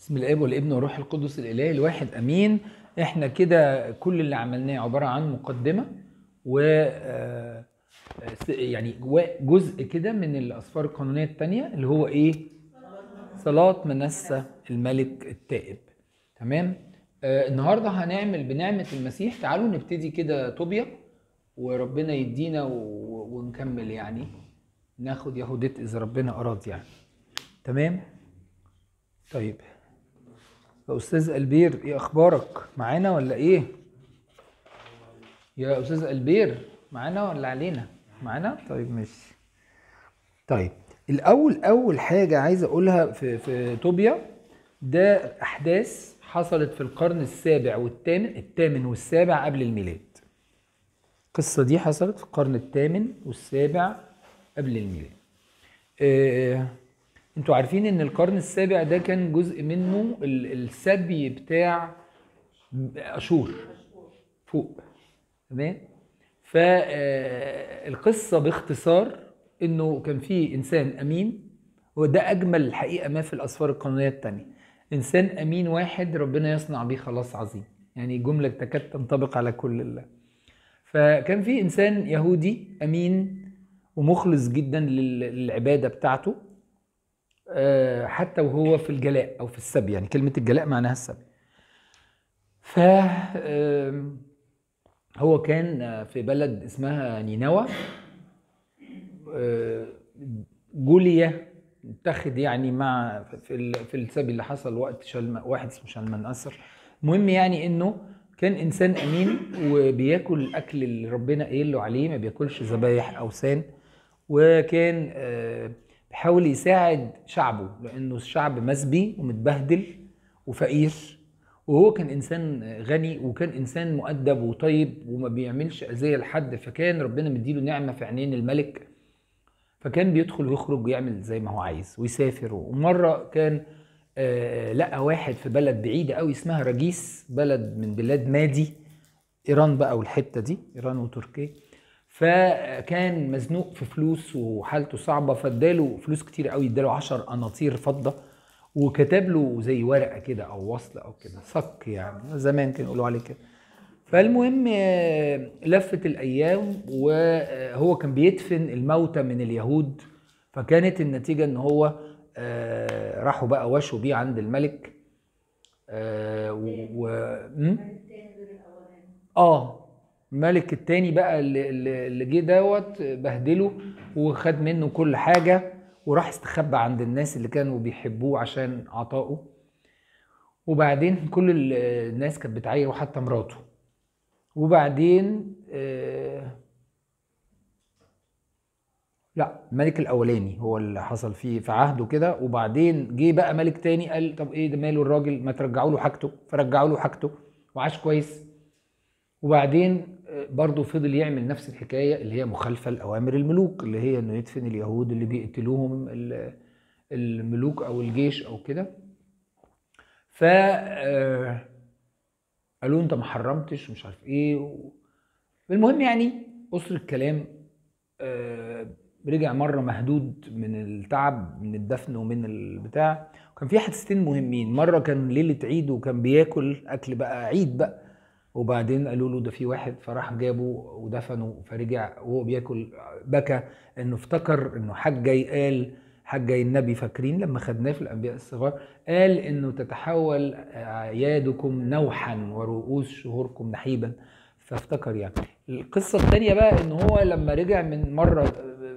بسم الاب والابن والروح القدس الاله الواحد امين. احنا كده كل اللي عملناه عبارة عن مقدمه و يعني جزء كده من الاسفار القانونية الثانية اللي هو ايه؟ صلاة منسى الملك التائب. تمام؟ النهارده هنعمل بنعمه المسيح. تعالوا نبتدي كده طوبيا وربنا يدينا ونكمل، يعني ناخد يهوديت اذا ربنا اراد يعني. تمام؟ طيب يا استاذ البير، ايه اخبارك؟ معانا ولا ايه؟ يا استاذ البير معانا ولا علينا؟ معانا؟ طيب ماشي. طيب الاول، اول حاجة عايز اقولها في طوبيا ده احداث حصلت في القرن السابع والثامن، الثامن والسابع قبل الميلاد. القصة دي حصلت في القرن الثامن والسابع قبل الميلاد. انتوا عارفين ان القرن السابع ده كان جزء منه السبي بتاع اشور فوق. تمام؟ فالقصة باختصار انه كان في انسان امين، وده اجمل الحقيقة ما في الاسفار القانونية الثانية، انسان امين واحد ربنا يصنع بيه خلاص عظيم، يعني جملة تكاد تنطبق على كل الله. فكان في انسان يهودي امين ومخلص جدا للعبادة بتاعته، حتى وهو في الجلاء او في السبي، يعني كلمة الجلاء معناها السبي. ف هو كان في بلد اسمها نينوى، جوليا اتخذ يعني مع في السبي اللي حصل وقت واحد اسمه شلمان أسر. المهم يعني انه كان انسان امين وبياكل الاكل اللي ربنا قايل له عليه، ما بياكلش ذبايح اوثان، وكان بيحاول يساعد شعبه لانه الشعب مسبي ومتبهدل وفقير، وهو كان انسان غني وكان انسان مؤدب وطيب وما بيعملش اذيه لحد، فكان ربنا مديله نعمه في عينين الملك، فكان بيدخل ويخرج ويعمل زي ما هو عايز ويسافر. ومرة كان لقى واحد في بلد بعيدة قوي اسمها رجيس، بلد من بلاد مادي، ايران بقى والحتة دي، ايران وتركيا. فكان مزنوق في فلوس وحالته صعبة، فاداله فلوس كتير قوي، اداله 10 قناطير فضة، وكتب له زي ورقة كده او وصل او كده، صك يعني زمان كانوا يقولوا عليه كده. فالمهم لفت الايام وهو كان بيدفن الموتى من اليهود، فكانت النتيجة ان هو راحوا بقى وشوا بيه عند الملك. الملك التاني بقى اللي جه دوت بهدله وخد منه كل حاجة، وراح استخبى عند الناس اللي كانوا بيحبوه عشان عطائه. وبعدين كل الناس كانت بتعايره حتى مراته. وبعدين لا، الملك الاولاني هو اللي حصل فيه في عهده كده. وبعدين جه بقى ملك تاني قال طب ايه ده، ماله الراجل، ما ترجعوا له حاجته. فرجعوا له حاجته وعاش كويس. وبعدين برضه فضل يعمل نفس الحكاية اللي هي مخالفة لاوامر الملوك، اللي هي انه يدفن اليهود اللي بيقتلوهم الملوك او الجيش او كده. ف قالوا انت ما حرمتش ومش عارف ايه. المهم يعني قصر الكلام، رجع مرة مهدود من التعب من الدفن ومن البتاع. وكان في حادثتين مهمين، مرة كان ليلة عيد وكان بياكل اكل بقى عيد بقى، وبعدين قالوا له ده في واحد، فراح جابه ودفنه، فرجع وهو بياكل بكى انه افتكر انه حجي قال، حجي النبي فاكرين لما خدناه في الانبياء الصغار، قال انه تتحول اعيادكم نوحا ورؤوس شهوركم نحيبا، فافتكر يعني. القصة الثانية بقى ان هو لما رجع من مرة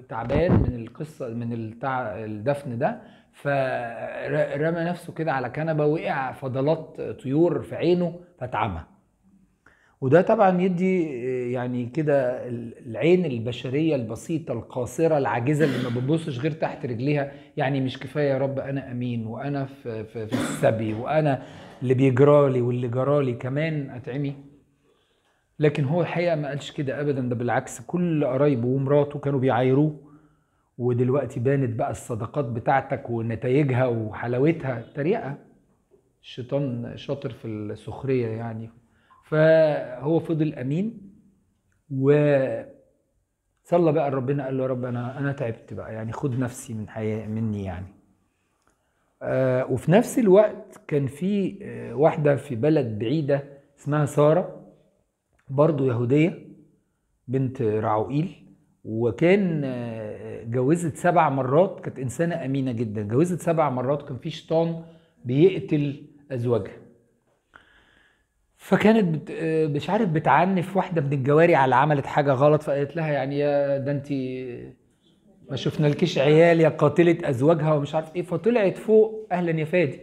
تعبان من القصة من الدفن ده، فرمى نفسه كده على كنبة، وقع فضلات طيور في عينه فاتعمى. وده طبعا يدي يعني كده العين البشرية البسيطة القاصرة العاجزه اللي ما بتبصش غير تحت رجليها، يعني مش كفاية يا رب انا امين وانا في السبي وانا اللي بيجرالي واللي جرالي كمان اتعمي. لكن هو الحقيقة ما قالش كده ابدا، ده بالعكس كل قرايبه ومراته كانوا بيعايروه، ودلوقتي بانت بقى الصداقات بتاعتك ونتائجها وحلاوتها. تريقه، الشيطان شاطر في السخرية يعني. فهو فضل امين وصلى بقى لربنا، قال له يا رب انا تعبت بقى، يعني خد نفسي من حياة مني يعني. وفي نفس الوقت كان في واحدة في بلد بعيدة اسمها سارة، برضو يهودية بنت رعوئيل، وكان جوزت 7 مرات، كانت إنسانة أمينة جدا، جوزت 7 مرات، كان في شيطان بيقتل أزواجها. فكانت مش عارف بتعنف واحدة من الجواري على عملت حاجة غلط، فقالت لها يعني يا ده انت ما شفنالكيش عيال يا قاتلة أزواجها ومش عارف ايه. فطلعت فوق، أهلا يا فادي،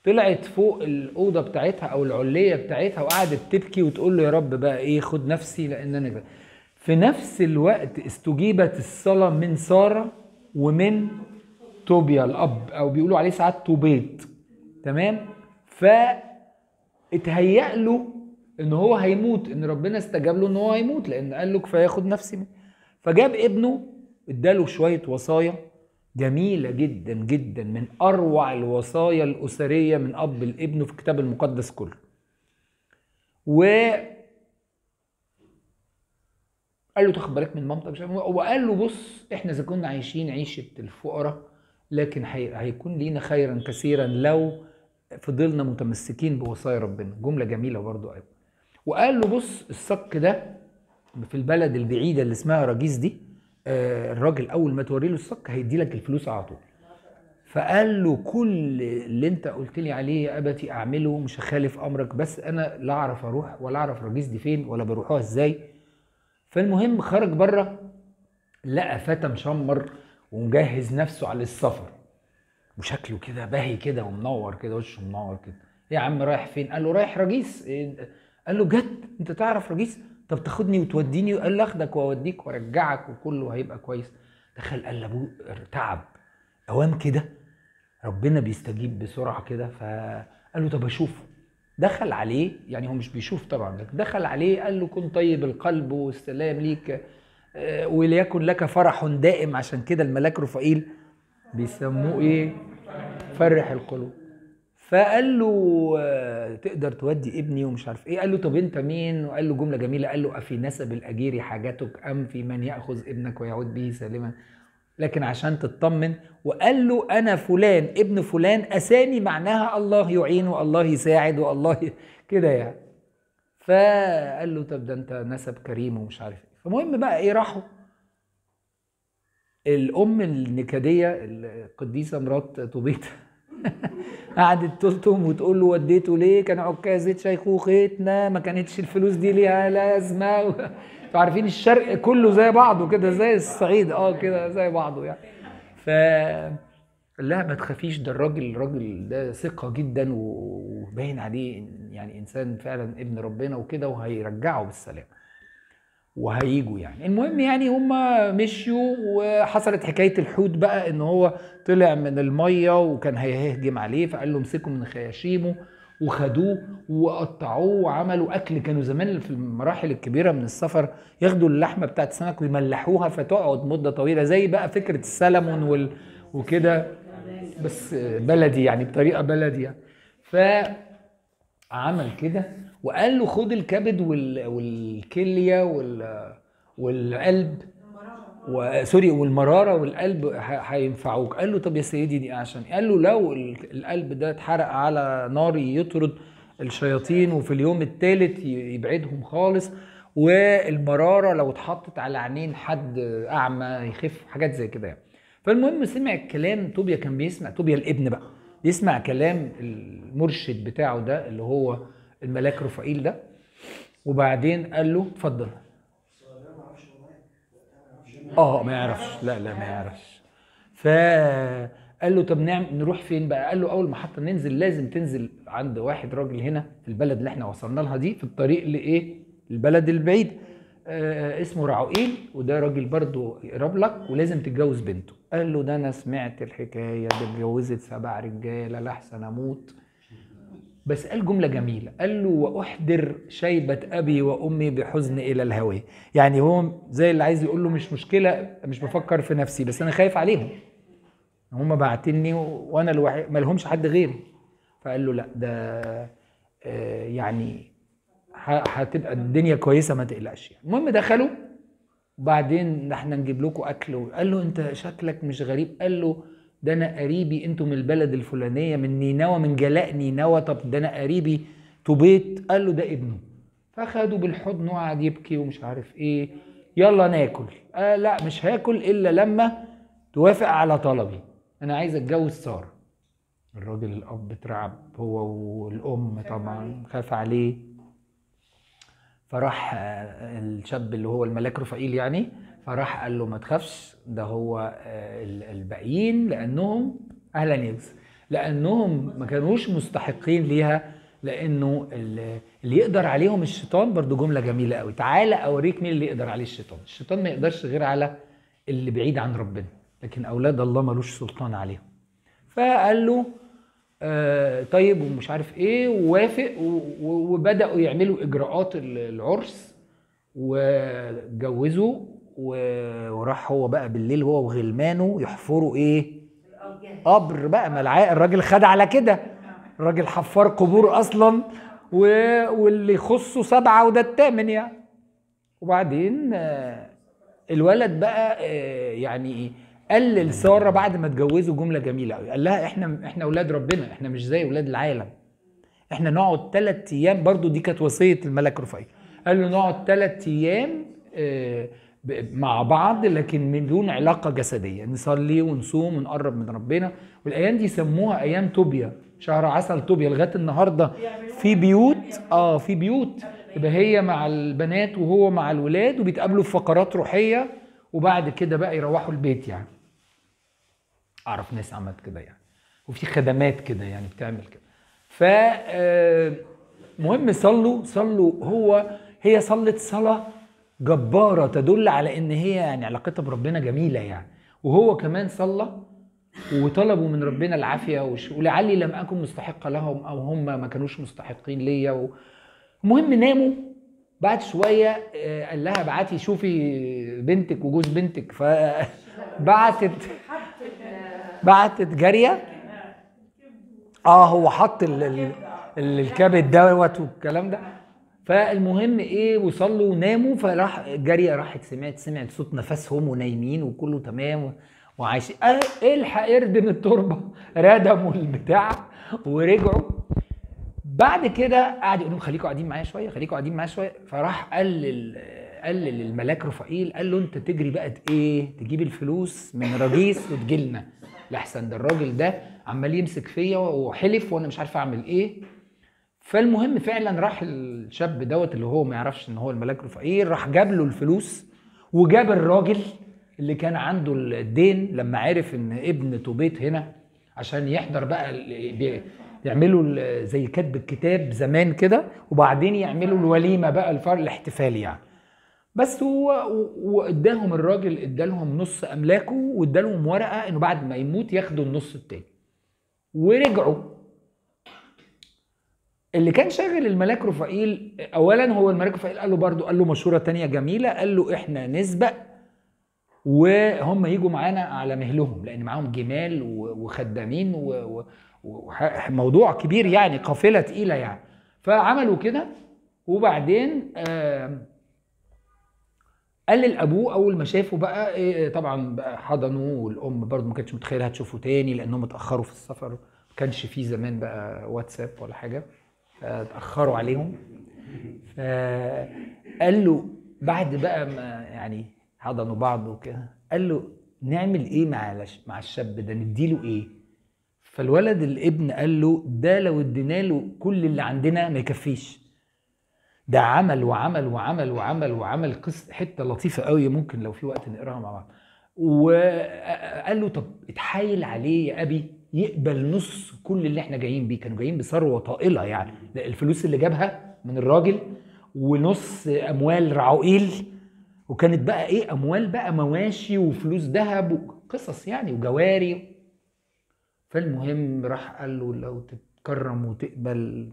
طلعت فوق الأوضة بتاعتها أو العلية بتاعتها وقعدت تبكي وتقول له يا رب بقى ايه خد نفسي لأن أنا كده. في نفس الوقت استجيبت الصلاة من سارة ومن طوبيا الأب، أو بيقولوا عليه ساعات طوبيت، تمام؟ فاتهيأ له إن هو هيموت، إن ربنا استجاب له إن هو هيموت، لأن قال له كفاية خد نفسي منه. فجاب ابنه اداله شوية وصايا جميلة جدا جدا، من أروع الوصايا الأسرية من أب لابنه في الكتاب المقدس كله. و قال له تاخد بالك من مامتك، مش عارف، وقال له بص احنا اذا كنا عايشين عيشه الفقراء لكن هيكون لينا خيرا كثيرا لو فضلنا متمسكين بوصايا ربنا. جملة جميلة برضو. ايوه. وقال له بص الصك ده في البلد البعيدة اللي اسمها راجيس دي، الراجل اول ما توري له الصك هيدي لك الفلوس على طول. فقال له كل اللي انت قلت لي عليه يا ابتي اعمله، مش هخالف امرك، بس انا لا اعرف اروح ولا اعرف راجيس دي فين ولا بروحوها ازاي. فالمهم خرج بره لقى فتى مشمر ومجهز نفسه على السفر، وشكله كده باهي كده ومنور كده، وشه منور كده. يا عم رايح فين؟ قال له رايح راجيس. قال له جد انت تعرف راجيس؟ طب تاخدني وتوديني؟ قال له اخدك واوديك وارجعك وكله هيبقى كويس. دخل قال لابوه تعب اوام كده، ربنا بيستجيب بسرعة كده. فقال له طب اشوفه. دخل عليه، يعني هو مش بيشوف طبعا، دخل عليه قال له كن طيب القلب والسلام ليك وليكن لك فرح دائم. عشان كده الملاك رفائيل بيسموه ايه؟ فرح القلوب. فقال له تقدر تودي ابني ومش عارف ايه. قال له طب انت مين؟ وقال له جملة جميلة، قال له افي نسب الاجير حاجتك ام في من ياخذ ابنك ويعود به سالما، لكن عشان تطمن. وقال له انا فلان ابن فلان، اسامي معناها الله يعين والله يساعد والله كده يعني. فقال له طب ده انت نسب كريم ومش عارف ايه. فالمهم بقى ايه، راحوا الام النكديه القديسه مرات طوبيت قعدت تلطم وتقول له وديته ليه؟ كان عكازة شيخوختنا، ما كانتش الفلوس دي ليها لازمه. انتوا عارفين الشرق كله زي بعضه كده، زي الصعيد كده زي بعضه يعني. ف لا ما تخافيش، ده الراجل ده ثقة جدا وباين عليه يعني انسان فعلا ابن ربنا وكده، وهيرجعه بالسلام وهيجوا يعني. المهم يعني هما مشيوا، وحصلت حكاية الحوت بقى، ان هو طلع من المية وكان هيهجم عليه، فقال له امسكه من خياشيمه، وخدوه وقطعوه وعملوا اكل. كانوا زمان في المراحل الكبيرة من السفر ياخدوا اللحمة بتاعت السمك ويملحوها فتقعد مده طويلة، زي بقى فكرة السلمون وكده، بس بلدي يعني، بطريقة بلدي يعني. فعمل كده وقال له خد الكبد والكلية والقلب سوري والمراره والقلب هينفعوك. قال له طب يا سيدي دي عشان؟ قال له لو القلب ده اتحرق على نار يطرد الشياطين، وفي اليوم الثالث يبعدهم خالص، والمراره لو اتحطت على عينين حد اعمى يخف، حاجات زي كده يعني. فالمهم سمع الكلام، طوبيا كان بيسمع، طوبيا الابن بقى يسمع كلام المرشد بتاعه ده اللي هو الملاك رفائيل ده، وبعدين قال له اتفضل. ما يعرفش، لا ما يعرفش. فقال له طب نروح فين بقى؟ قال له اول محطة ننزل لازم تنزل عند واحد راجل هنا في البلد اللي احنا وصلنا لها دي، في الطريق لايه؟ البلد البعيد، اسمه رعوئيل، وده راجل برضه يقرب لك ولازم تتجوز بنته. قال له ده انا سمعت الحكاية، ده اتجوزت 7 رجاله لحسن اموت. بس قال جملة جميلة، قال له وأحضر شيبة أبي وأمي بحزن إلى الهوية. يعني هو زي اللي عايز يقول له مش مشكلة، مش بفكر في نفسي، بس أنا خايف عليهم، هم بعتني وأنا الوحيد ما لهمش حد غيري. فقال له لا ده يعني هتبقى الدنيا كويسة ما تقلقش يعني. المهم دخلوا، وبعدين احنا نجيب لكم أكل. قال له أنت شكلك مش غريب. قال له ده انا قريبي، انتوا من البلد الفلانية، من نينوى، من جلاء نينوى، طب ده انا قريبي طوبيت. قال له ده ابنه. فاخده بالحضن وقعد يبكي ومش عارف ايه، يلا ناكل. لا مش هاكل الا لما توافق على طلبي، انا عايز اتجوز ساره. الراجل الاب اترعب هو والام طبعا، خاف عليه. فراح الشاب اللي هو الملاك رفائيل يعني، فراح قال له ما تخافش، ده هو الباقيين لانهم اهلا يوسف، لانهم ما كانوش مستحقين ليها، لانه اللي يقدر عليهم الشيطان. برضو جملة جميلة قوي، تعالى اوريك مين اللي يقدر عليه الشيطان. الشيطان ما يقدرش غير على اللي بعيد عن ربنا، لكن اولاد الله ملوش سلطان عليهم. فقال له طيب ومش عارف ايه، ووافق، وبداوا يعملوا اجراءات العرس وجوزوا. وراح هو بقى بالليل هو وغلمانه يحفروا ايه؟ قبر بقى. ما الراجل خد على كده، الراجل حفار قبور اصلا، واللي يخصه 7 وده 8 يعني. وبعدين الولد بقى يعني قال لساره بعد ما اتجوزوا جملة جميلة قوي، قال لها احنا اولاد ربنا، احنا مش زي اولاد العالم، احنا نقعد 3 ايام. برضو دي كانت وصية الملك رفائيل، قال له نقعد 3 ايام مع بعض لكن من دون علاقة جسدية، نصلي ونصوم ونقرب من ربنا. والايام دي سموها ايام طوبيا، شهر عسل طوبيا. لغاية النهارده في بيوت، في بيوت يبقى هي مع البنات وهو مع الولاد، وبيتقابلوا في فقرات روحية، وبعد كده بقى يروحوا البيت يعني. اعرف ناس عملت كده يعني، وفي خدمات كده يعني بتعمل كده. ف المهم صلوا، هي صلت صلاة جبارة تدل على ان هي يعني علاقتها بربنا جميلة يعني، وهو كمان صلى وطلبوا من ربنا العافية، ولعلي لم اكن مستحقه لهم او هم ما كانوش مستحقين ليا. المهم ناموا. بعد شوية قال لها ابعتي شوفي بنتك وجوز بنتك، فبعتت بعتت جارية. هو حط الكبد دوت والكلام ده. فالمهم ايه، وصلوا وناموا. فراح جارية راحت سمعت صوت نفسهم ونايمين وكله تمام وعايشين. الحق اردم التربة، ردموا البتاع ورجعوا. بعد كده قعد يقول لهم خليكوا قاعدين معايا شوية، خليكوا قاعدين معايا شوية. فراح قال للملاك رفائيل، قال له انت تجري بقى ايه، تجيب الفلوس من رجيس وتجيلنا، لحسن ده الراجل ده عمال يمسك فيا وحلف وانا مش عارف اعمل ايه. فالمهم فعلا راح الشاب دوت اللي هو ما يعرفش ان هو الملاك رفائيل، راح جاب له الفلوس وجاب الراجل اللي كان عنده الدين لما عرف ان ابن طوبيت هنا عشان يحضر بقى، يعملوا زي كتب الكتاب زمان كده، وبعدين يعملوا الوليمة بقى، الفرق الاحتفال يعني. بس هو واداهم الراجل، ادالهم نص املاكه وادالهم ورقة انه بعد ما يموت ياخدوا النص التاني. ورجعوا. اللي كان شاغل الملاك رفائيل اولا، هو الملاك رفائيل قال له برضه، قال له مشورة تانية جميلة، قال له احنا نسبق وهم يجوا معانا على مهلهم، لان معاهم جمال وخدامين وموضوع كبير يعني، قافله تقيلة يعني. فعملوا كده. وبعدين قال لابوه اول ما شافه بقى طبعا بقى حضنه، والام برضه ما كانتش متخيله هتشوفه تاني لانهم اتاخروا في السفر، ما كانش في زمان بقى واتساب ولا حاجة، اتاخروا عليهم. فقال له بعد بقى ما يعني حضنوا بعض وكده، قال له نعمل ايه مع الشاب ده، نديله ايه؟ فالولد الابن قال له ده لو ادينا له كل اللي عندنا ما يكفيش، ده عمل وعمل وعمل وعمل وعمل. قصة حتة لطيفة قوي ممكن لو في وقت نقراها مع بعض. وقال له طب اتحايل عليه يا ابي يقبل نص كل اللي احنا جايين بيه. كانوا جايين بثروه طائلة يعني، الفلوس اللي جابها من الراجل ونص اموال رعوئيل، وكانت بقى ايه اموال بقى مواشي وفلوس ذهب وقصص يعني وجواري. فالمهم راح قال له لو تتكرم وتقبل.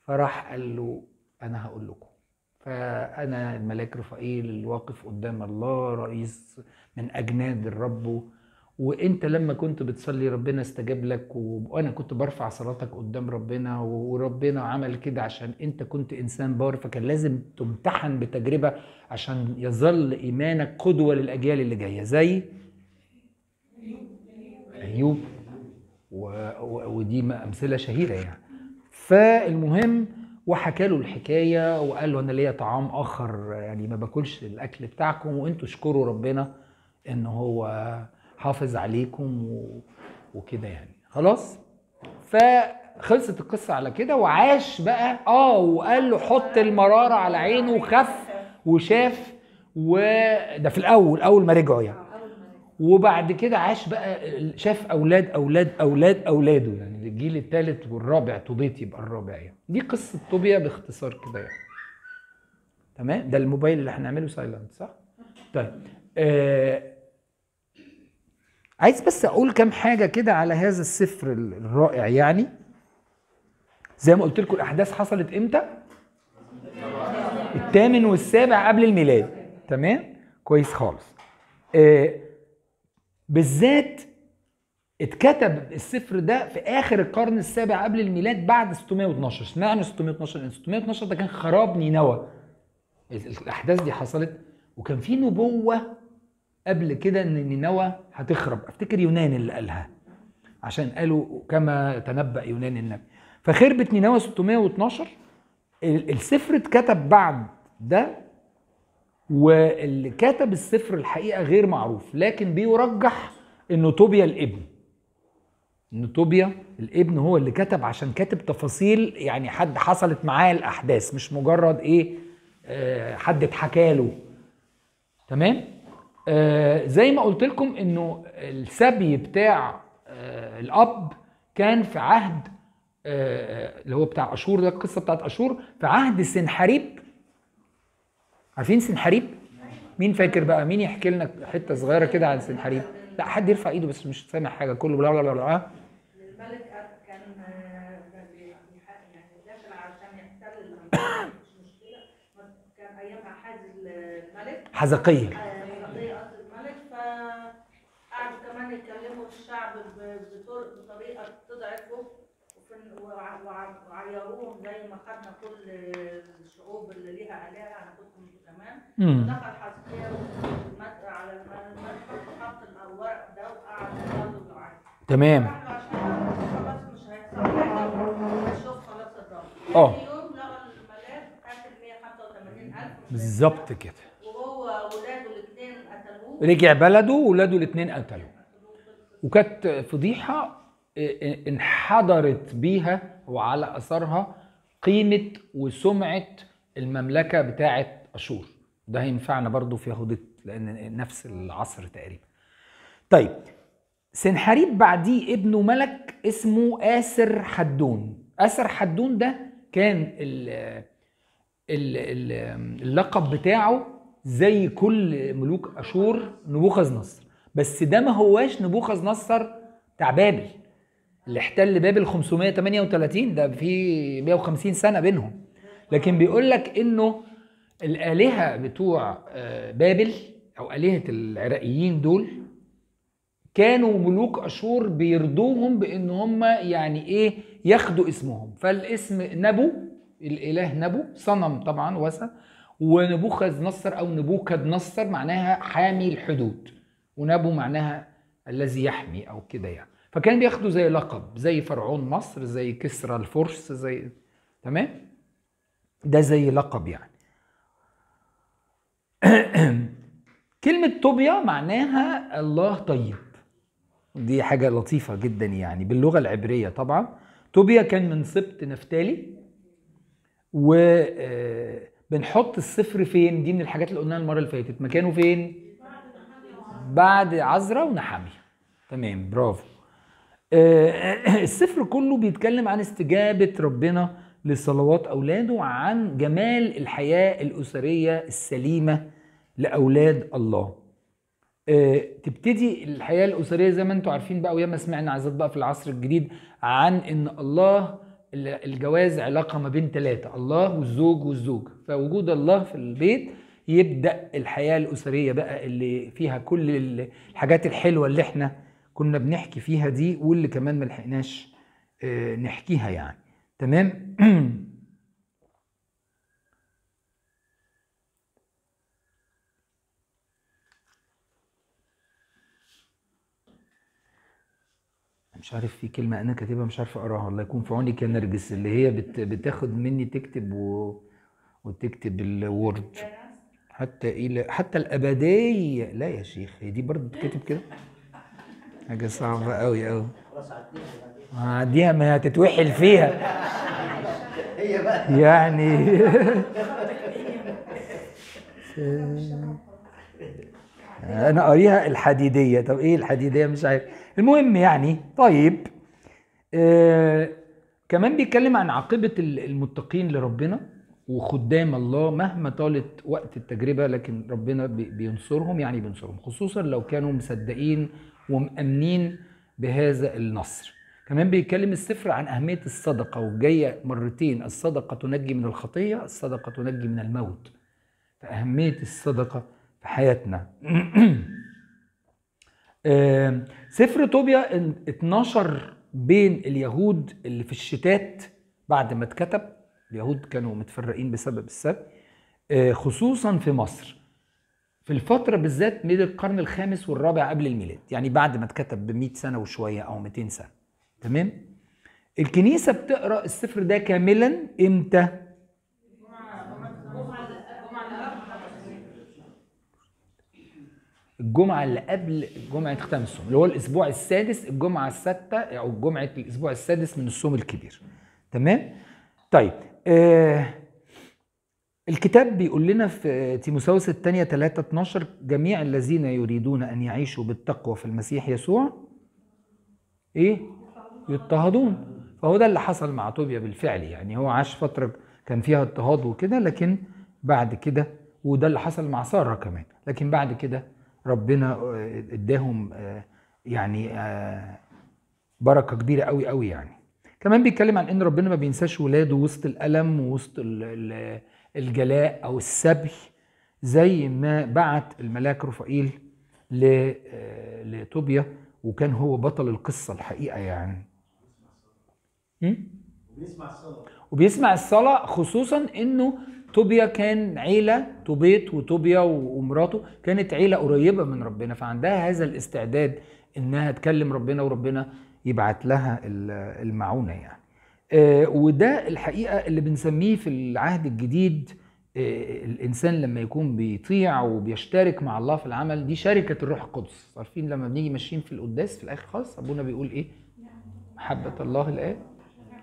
فراح قال له انا هقول لكم، فانا الملاك رفائيل الواقف قدام الله، رئيس من اجناد الرب، وانت لما كنت بتصلي ربنا استجاب لك، وانا كنت برفع صلاتك قدام ربنا، وربنا عمل كده عشان انت كنت انسان بار، فكان لازم تمتحن بتجربه عشان يظل ايمانك قدوة للاجيال اللي جاية، زي ايوب، ودي امثلة شهيرة يعني. فالمهم وحكى له الحكاية وقال له انا ليا طعام اخر، يعني ما باكلش الاكل بتاعكم، وانتوا اشكروا ربنا ان هو حافظ عليكم وكده يعني. خلاص، فخلصت القصة على كده. وعاش بقى وقال له حط المرارة على عينه، وخف وشاف، وده في الاول اول ما رجعوا يعني. وبعد كده عاش بقى، شاف اولاد اولاد اولاد اولاده، يعني الجيل الثالث والرابع، طوبيت يبقى الرابع يعني. دي قصة طوبيا باختصار كده يعني. تمام، ده الموبايل اللي هنعمله silent صح؟ طيب عايز بس اقول كام حاجة كده على هذا السفر الرائع يعني. زي ما قلت لكم الاحداث حصلت امتى؟ الثامن والسابع قبل الميلاد. تمام، كويس خالص. بالذات اتكتب السفر ده في اخر القرن السابع قبل الميلاد بعد 612. اشمعنى 612؟ لان 612 ده كان خراب نينوى. الاحداث دي حصلت، وكان في نبوه قبل كده ان نينوى هتخرب، افتكر يونان اللي قالها، عشان قالوا كما تنبأ يونان النبي. فخربت نينوى 612. السفر اتكتب بعد ده، واللي كتب السفر الحقيقة غير معروف، لكن بيرجح انه طوبيا الابن، ان طوبيا الابن هو اللي كتب، عشان كاتب تفاصيل يعني حد حصلت معاه الاحداث، مش مجرد ايه حد اتحكى له. تمام. زي ما قلت لكم انه السبي بتاع الاب كان في عهد اللي هو بتاع اشور، ده القصة بتاعت اشور في عهد سنحريب. عارفين سنحريب؟ مين فاكر بقى؟ مين يحكي لنا حتة صغيرة كده عن سنحريب؟ لا حد يرفع ايده بس مش سامع حاجة، كله بلا بلا بلا. الملك كان يعني داخل عشان يحتل الامراض، مش مشكلة، كان ايامها حاز الملك حزقية، حزقية قصد الملك، فقعدوا كمان يكلموا الشعب بطريقة تضعفه، وعيروهم زي ما خدنا كل الشعوب اللي ليها آلهة هناخدكم انتوا كمان. دخل حزقية على المذبح وحط الورق ده وقعد يصلي ويعيط. تمام. عشان خلاص مش هيحصل حاجة، هيشوف خلاص الرب. تاني يوم لقى الملاك قاتل 185,000 بالظبط كده، وهو ولاده الاثنين قتلوه. رجع بلده وولاده الاثنين قتلوه، وكانت فضيحة انحدرت بيها وعلى اثرها قيمة وسمعه المملكة بتاعه اشور. ده هينفعنا برضو في يهوديت لان نفس العصر تقريبا. طيب سنحريب بعديه ابنه ملك اسمه آسر حدون. آسر حدون ده كان اللقب بتاعه زي كل ملوك اشور نبوخذ نصر، بس ده ما هواش نبوخذ نصر بتاع بابل اللي احتل بابل 538، ده في 150 سنة بينهم. لكن بيقول لك انه الآلهة بتوع بابل او آلهة العراقيين دول كانوا ملوك اشور بيرضوهم بان هم يعني ايه ياخدوا اسمهم، فالاسم نبو، الاله نبو صنم طبعا وثن، ونبوخذ نصر او نبوكد نصر معناها حامي الحدود، ونبو معناها الذي يحمي او كده يعني. فكان بياخدوا زي لقب، زي فرعون مصر، زي كسرى الفرس، زي تمام، ده زي لقب يعني. كلمة طوبيا معناها الله طيب، دي حاجة لطيفة جدا يعني باللغة العبرية طبعا. طوبيا كان من سبط نفتالي، وبنحط الصفر فين؟ دي من الحاجات اللي قلناها المرة اللي فاتت، مكانه فين؟ بعد عزرا ونحمية. تمام، برافو. السفر كله بيتكلم عن استجابة ربنا لصلوات أولاده، وعن جمال الحياة الأسرية السليمة لأولاد الله. تبتدي الحياة الأسرية زي ما انتم عارفين بقى، وياما سمعنا عزات بقى في العصر الجديد عن إن الله الجواز علاقة ما بين ثلاثة، الله والزوج والزوجة، فوجود الله في البيت يبدأ الحياة الأسرية بقى اللي فيها كل الحاجات الحلوة اللي احنا كنا بنحكي فيها دي، واللي كمان ما لحقناش نحكيها يعني. تمام. مش عارف في كلمة أنا كاتبها مش عارف أقراها، الله يكون في عونك يا نرجس اللي هي بتاخد مني تكتب وتكتب ال Word حتى إلى حتى الأبدية. لا يا شيخ، هي دي برضه بتكتب كده؟ حاجة صعبة أوي أوي. خلاص عديها، عديها، ما هتتوحل فيها هي بقى يعني. أنا قاريها الحديدية، طب إيه الحديدية؟ مش عارف. المهم يعني طيب، كمان بيتكلم عن عاقبة المتقين لربنا وخدام الله مهما طالت وقت التجربة، لكن ربنا بينصرهم، يعني بينصرهم خصوصا لو كانوا مصدقين ومأمنين بهذا النصر. كمان بيتكلم السفر عن أهمية الصدقة، وجاية مرتين: الصدقة تنجي من الخطية، الصدقة تنجي من الموت. فأهمية الصدقة في حياتنا. سفر طوبيا 12 بين اليهود اللي في الشتات بعد ما اتكتب. اليهود كانوا متفرقين بسبب السبي، خصوصا في مصر في الفترة بالذات من القرن الخامس والرابع قبل الميلاد، يعني بعد ما اتكتب ب100 سنة وشوية أو 200 سنة. تمام؟ الكنيسة بتقرأ السفر ده كاملا إمتى؟ الجمعة اللي قبل جمعة ختام الصوم، اللي هو الأسبوع السادس، الجمعة السادسة أو جمعة الأسبوع السادس من الصوم الكبير. تمام؟ طيب، الكتاب بيقول لنا في تيموثاوس الثانية 3:12: جميع الذين يريدون أن يعيشوا بالتقوى في المسيح يسوع إيه؟ يضطهدون. فهو ده اللي حصل مع طوبيا بالفعل، يعني هو عاش فترة كان فيها اضطهاد وكده، لكن بعد كده، وده اللي حصل مع سارة كمان، لكن بعد كده ربنا اداهم يعني بركة كبيرة قوي قوي يعني. كمان بيتكلم عن ان ربنا ما بينساش ولاده وسط الألم ووسط الجلاء او السبي، زي ما بعت الملاك رفائيل لطوبيا، وكان هو بطل القصة الحقيقة يعني. وبيسمع الصلاة، وبيسمع الصلاة، خصوصا انه طوبيا كان عيلة، طوبيت وطوبيا ومراته كانت عيلة قريبة من ربنا، فعندها هذا الاستعداد انها تكلم ربنا وربنا يبعت لها المعونة يعني. وده الحقيقة اللي بنسميه في العهد الجديد، الإنسان لما يكون بيطيع وبيشترك مع الله في العمل، دي شركة الروح القدس. عارفين لما بنيجي ماشيين في القداس في الآخر خالص أبونا بيقول إيه؟ محبة الله الآب،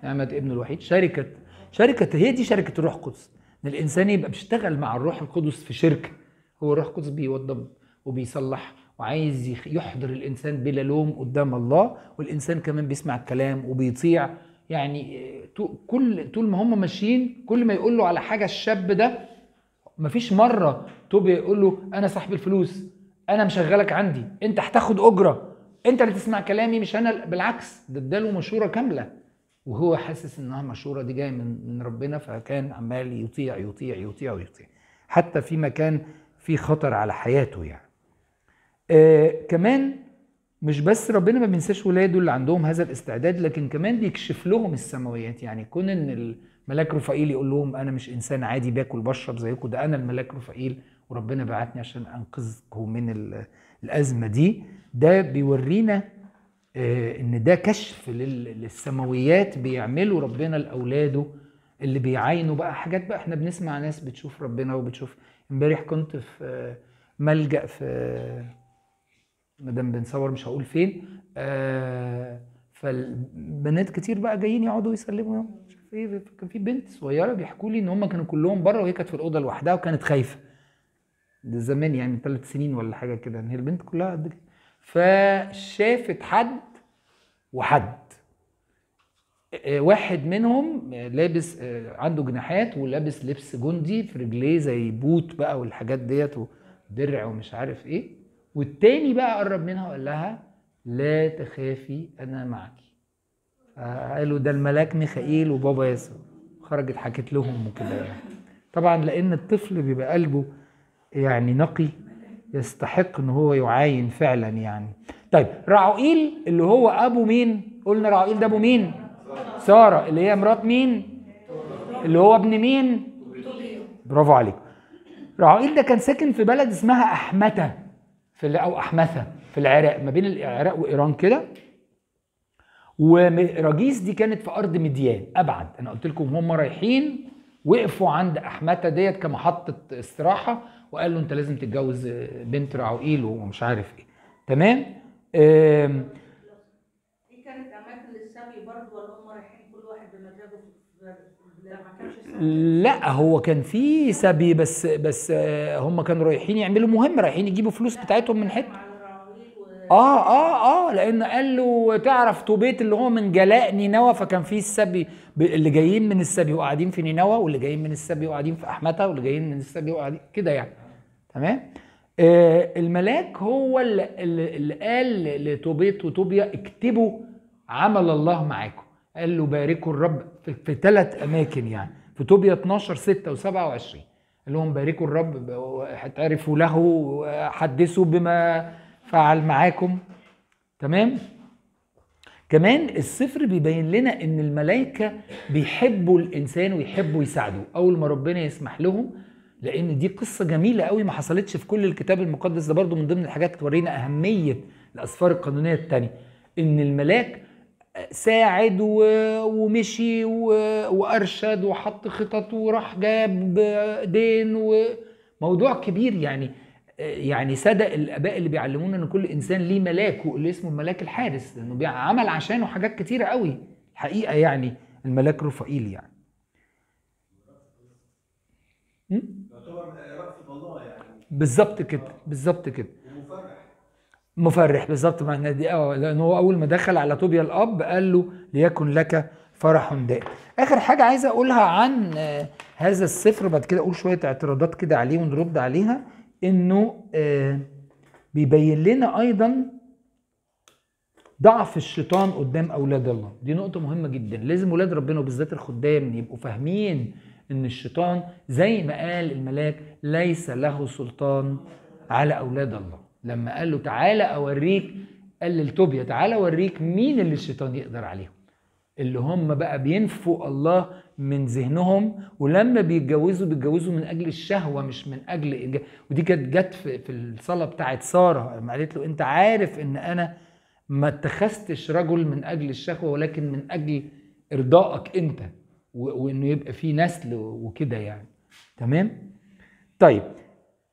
نعمة ابنه الوحيد، شركة، هي دي شركة الروح القدس. إن الإنسان يبقى بيشتغل مع الروح القدس في شركة، هو الروح القدس بيوضب وبيصلح وعايز يحضر الإنسان بلا لوم قدام الله، والإنسان كمان بيسمع الكلام وبيطيع. يعني كل طول ما هم ماشيين كل ما يقول له على حاجة الشاب ده، مفيش مرة طوبيا يقول له أنا صاحب الفلوس، أنا مشغلك عندي، أنت هتاخد أجرة، أنت اللي تسمع كلامي مش أنا. بالعكس، ده اداله مشورة كاملة وهو حاسس إنها مشورة دي جاية من ربنا، فكان عمال يطيع يطيع يطيع ويطيع حتى في مكان في خطر على حياته يعني. كمان مش بس ربنا ما بينساش ولاده اللي عندهم هذا الاستعداد، لكن كمان بيكشف لهم السماويات. يعني كون ان الملاك رفائيل يقول لهم انا مش انسان عادي باكل بشرب زيكم، ده انا الملاك رفائيل وربنا بعتني عشان انقذكم من الازمة دي، ده بيورينا ان ده كشف للسماويات بيعمله ربنا لاولاده اللي بيعاينوا بقى حاجات. بقى احنا بنسمع ناس بتشوف ربنا وبتشوف. امبارح كنت في ملجأ في مدام بنصور مش هقول فين، فالبنات كتير بقى جايين يقعدوا يسلموا مش عارف ايه. كان في بنت صغيرة بيحكوا لي ان هم كانوا كلهم بره وهي كانت في الاوضة لوحدها وكانت خايفة. ده زمان يعني 3 سنين ولا حاجة كده، ان هي البنت كلها قد كده. فشافت حد وحد، واحد منهم لابس عنده جناحات ولابس لبس جندي في رجليه زي بوت بقى والحاجات ديت ودرع ومش عارف ايه، والتاني بقى قرب منها وقال لها لا تخافي انا معك. قالوا ده الملاك ميخائيل وبابا يسوع. خرجت حكت لهم وكده يعني. طبعا لان الطفل بيبقى قلبه يعني نقي يستحق ان هو يعاين فعلا يعني. طيب رعوئيل اللي هو ابو مين؟ قلنا رعوئيل ده ابو مين؟ ساره اللي هي مرات مين؟ اللي هو ابن مين؟ برافو عليك. رعوئيل ده كان ساكن في بلد اسمها احمته في او احمثه في العراق، ما بين العراق وايران كده. وراجيس دي كانت في ارض مديان ابعد. انا قلت لكم هم رايحين وقفوا عند احمته ديت كمحطه استراحة، وقال له انت لازم تتجوز بنت رعوئيل ومش عارف ايه. تمام. دي كانت اماكن للسبي برضه، ولا هم رايحين كل واحد بمزاجه؟ لا هو كان في سبي، بس هم كانوا رايحين يعملوا مهمة، رايحين يجيبوا فلوس بتاعتهم من حتة. لان قال له تعرف توبيت اللي هو من جلاء نينوى، فكان في السبي اللي جايين من السبي وقاعدين في نينوى، واللي جايين من السبي وقاعدين في احمته، واللي جايين من السبي وقاعدين كده يعني. تمام. الملاك هو اللي قال لتوبيت وطوبيا اكتبوا عمل الله معاكم، قال له باركوا الرب في 3 اماكن يعني، في طوبيا 12 6 و27 قال لهم باركوا الرب، هتعرفوا له، حدثوا بما فعل معاكم. تمام. كمان السفر بيبين لنا ان الملائكة بيحبوا الانسان ويحبوا يساعدوه اول ما ربنا يسمح لهم، لان دي قصة جميلة قوي ما حصلتش في كل الكتاب المقدس. ده برضو من ضمن الحاجات تورينا اهمية الاسفار القانونية الثانية، ان الملاك ساعد ومشي وارشد وحط خطط وراح جاب دين وموضوع كبير يعني. يعني صدق الاباء اللي بيعلمونا ان كل انسان ليه ملاك، واللي اسمه الملاك الحارس، لانه عمل عشانه حاجات كتيرة قوي الحقيقة يعني، الملاك رفائيل يعني. يعتبر رأفة الله يعني. بالظبط كده، بالظبط كده. مفرح بالظبط. ما احنا دي لان هو اول ما دخل على طوبيا الاب قال له ليكن لك فرح دائم. اخر حاجة عايز اقولها عن هذا السفر، بعد كده اقول شوية اعتراضات كده عليه ونرد عليها، انه بيبين لنا ايضا ضعف الشيطان قدام اولاد الله. دي نقطة مهمة جدا، لازم اولاد ربنا وبالذات الخدام يبقوا فاهمين ان الشيطان زي ما قال الملاك ليس له سلطان على اولاد الله. لما قال له تعالى اوريك، قال لطوبيا تعالى اوريك مين اللي الشيطان يقدر عليهم، اللي هم بقى بينفوا الله من ذهنهم، ولما بيتجوزوا بيتجوزوا من اجل الشهوة مش من اجل. ودي كانت جت في الصلاة بتاعت ساره لما قالت له انت عارف ان انا ما اتخذتش رجل من اجل الشهوة ولكن من اجل ارضائك انت، وانه يبقى في نسل وكده يعني. تمام. طيب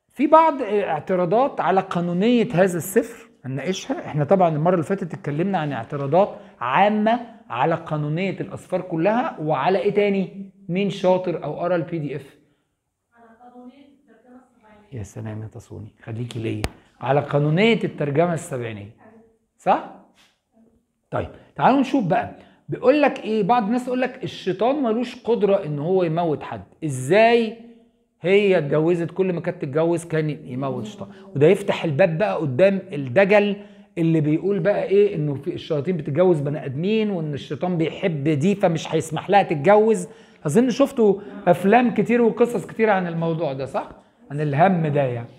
في بعض اعتراضات على قانونية هذا السفر هنناقشها. احنا طبعا المرة اللي فاتت اتكلمنا عن اعتراضات عامة على قانونية الأسفار كلها، وعلى ايه تاني؟ مين شاطر او قرا ال PDF؟ على قانونية الترجمة السبعينية. يا سلام يا تصوني، خليكي ليا. على قانونية الترجمة السبعينية، صح؟ طيب تعالوا نشوف بقى بيقول لك ايه. بعض الناس يقول لك الشيطان ملوش قدرة ان هو يموت حد، ازاي هي اتجوزت؟ كل ما كانت تتجوز كان يموت شيطان. وده يفتح الباب بقى قدام الدجل اللي بيقول بقى ايه، انه في الشياطين بتتجوز بني ادمين، وان الشيطان بيحب دي فمش هيسمح لها تتجوز. اظن شفتوا افلام كتير وقصص كتير عن الموضوع ده، صح؟ عن الهم ده يعني.